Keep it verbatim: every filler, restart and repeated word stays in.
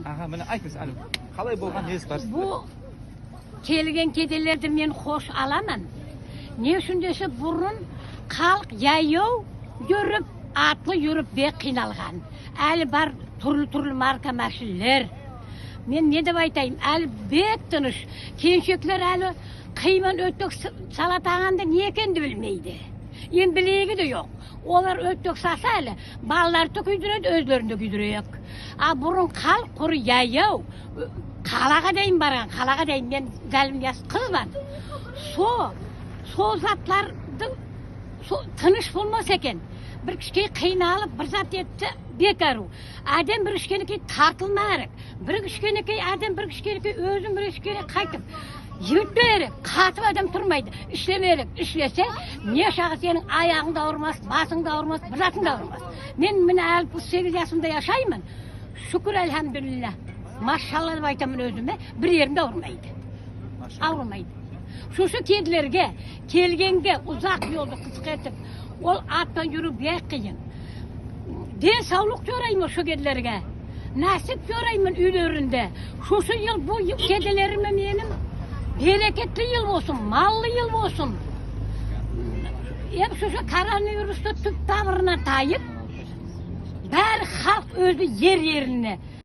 Аха, мине айтынъыз аьли. Калай болган, неси бар сизде? Бу келген кеделерди мен хош аламан. Не уьшин десе, бурын халк яяв юрип, атлы юрип бек кыйналган. Аьли бар туьрли-туьрли марка машинлер. Мен не деп айтайым, аьли бек тыныш. Келиншеклер аьли кыйман оьтпек с- салатаганды не экенин де билмейди. Эм билеги де йок. Олар оьтпек салса аьли, балаларды да куьйдиреди, оьзлерин де куьйдиреек. А бурын халк куры яяв, калага дейим барган, калага дейим, мен залим яс кызбан. Со, сол затларды, со, тыныш болмаса экен. Бир кишкей кыйналып, бир зат этсе, бек аьрув. Аьдем бир кишкенекей тартылма керек. Бир кишкенекей аьдем, бир кишкенекей оьзин, бир кишкенекей кайтип йибермеге керек. Катып аьдем турмайды. Ислемеге керек. Ислесе, не шаклы сенинъ аягынъ да авырымас, басынъ да авырымас, бир затынъ да авырымас. Мен мине алпыс сегиз ясымда яшайман. Шуькир, альхамдулилла. Машалла деп айтаман оьзиме. Бир ерим де авырымайды. Авырымайды. Сосы кеделерге, келгенге, узак йолды кыска этип, ол ат пан юрип бек кыйын. Ден савлык йорайман сосы кеделерге. Насип йорайман уьйлеринде. Сосы йыл, бу йыл кеделериме меним берекетли йыл болсын, маллы йыл болсын. Эм сосы коронавирусты туьп тамырыннан тайып, баьри халк оьзи ер-ерине